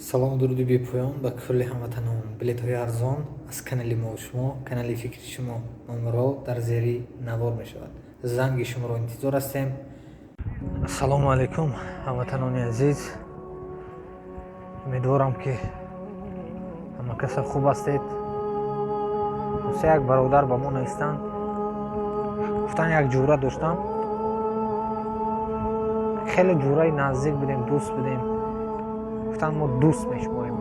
Салому дуруди бепоён ба кулли ҳамватанон. Билетҳои арзон аз канали мо шумо, канали фикри шумо. Номерҳо дар зери навор мешавад. Занги шуморо интизор ҳастем. Ассалому алайкум, ҳамватанони азиз. Умедворам, ки ҳама каса хуб ҳастед. Се як бародар ба мо навистанд, гуфтанд, як ҷура доштам, хеле ҷураи наздик будем, дӯст будем. Гуфтанд, мо дӯст мешуморем,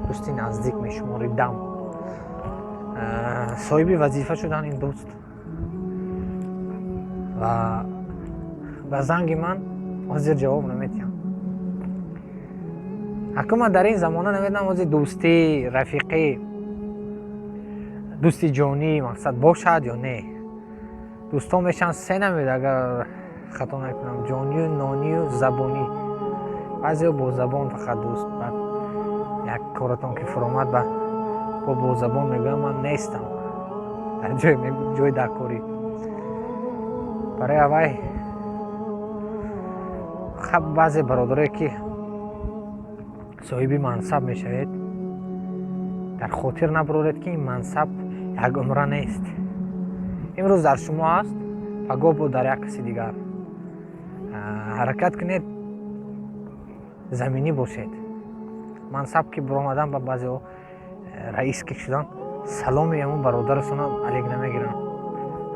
дӯсти наздик мешуморидам. Соҳиби вазифа шудан ин дӯст ва ба занги ман ҳозир ҷавоб наметиҳам. Ҳакун ман дар ин замона намедонам, ҳозир дӯстӣ, рафиқӣ, дӯсти ҷонӣ мақсад бошад ё не. Дӯстон мешаванд се намед, агар хато накунам: ҷонию, нонию, забонӣ. Баъзеҳо бо забон фақат дӯст, баъд як коратон ки фуромад, ба бо забон мегӯям, ман нестам дар ҷои даркорӣ. Барои аввай баъзе бародарое, ки соҳиби мансаб мешавед, дар хотир набароред, ки ин мансаб як умра нест. Имрӯз дар шумо аст, пагоҳ бо дар як каси дигар. Ҳаракат кунед, заминӣ бошед. Мансаб ки баромадан, ба баъзеҳо раис ки шудан, саломи ҳамон бародарашонам алек намегиранд,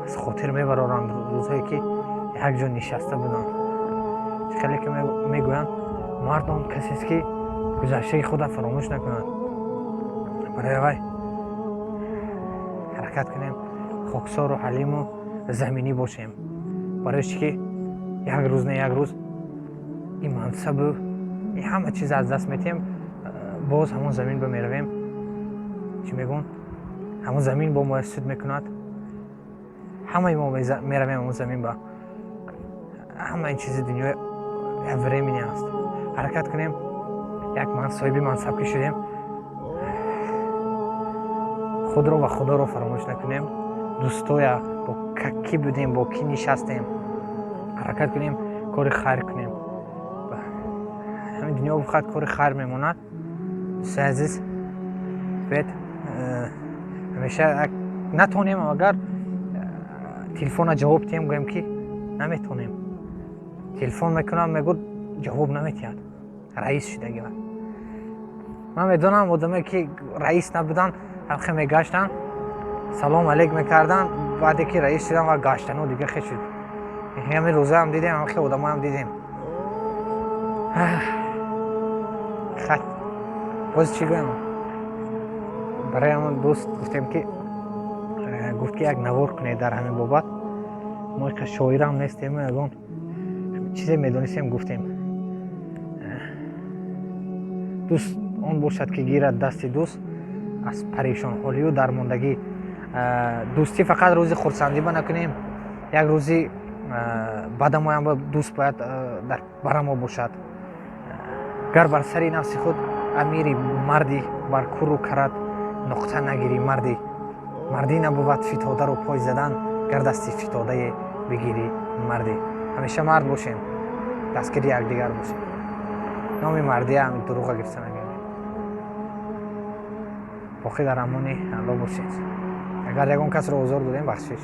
аз хотир мебароранд рӯзҳое, ки як ҷо нишаста буданд. Хеле ки мегӯянд, мард он касест, ки гузаштаи худро фаромӯш накунад. Барои вай ҳаракат кунем, хоксору ҳалиму заминӣ бошем. Барои чи ки як рӯз не як рӯз ин мансабу ин ҳама чиз аз даст метиҳем, боз ҳамон замин ба меравем. Чӣ мегӯн, ҳамон замин бо мо суд мекунад. Ҳамаи мо меравем ҳамон замин ба. Ҳама ин чизи дунё як временный аст. Ҳаракат кунем, як ман соҳиби мансаб ки шудем, худро ва худоро фаромӯш накунем. Дӯстоя бо кӣ будем, бо кӣ нишастем, ҳаракат кунем, кори хайр кунем. Ҳамин дунё фақат кори хайр мемонад. Дӯстои азиз, биёед, ҳамеша натонем, агар телефона ҷавоб диҳем, гӯем, ки наметонем. Телефон мекунам, мегӯд, ҷавоб наметиҳад раис шудаги. Ман медонам, одаме, ки раис набуданд, ҳамхе мегаштанд, салом алейк мекарданд. Баъде ки раис шудам ва гаштану дига хе шуд. Ҳамин рӯзаам дидем, ҳамхе одамоам дидем. Хат боз чӣ гӯям? Барои ҳамон дӯст гуфтем, ки гуфт, ки як навор кунед дар ҳамин бобат. Мо иқа шоирам нестем, ягон чизе медонистем, гуфтем. Дӯст он бошад, ки гирад дасти дӯст аз парешонҳолию дармондагӣ. Дӯстӣ фақат рӯзи хурсандӣ ба накунем, як рӯзи бадамоям дӯст бояд дар бара мо бошад. Гар бар сари нафси худ амири марди, бар куру карат нуқта нагирӣ марди. Мардӣ набувад фитодаро пой задан, гар дасти фитодае бигирӣ марди. Ҳамеша мард бошем, дастгири якдигар бошем. Номи мардия дурӯға гирифта нагирем. Боқӣ дар амони Алло бошед. Агар ягон касро озор додем, бахшиш.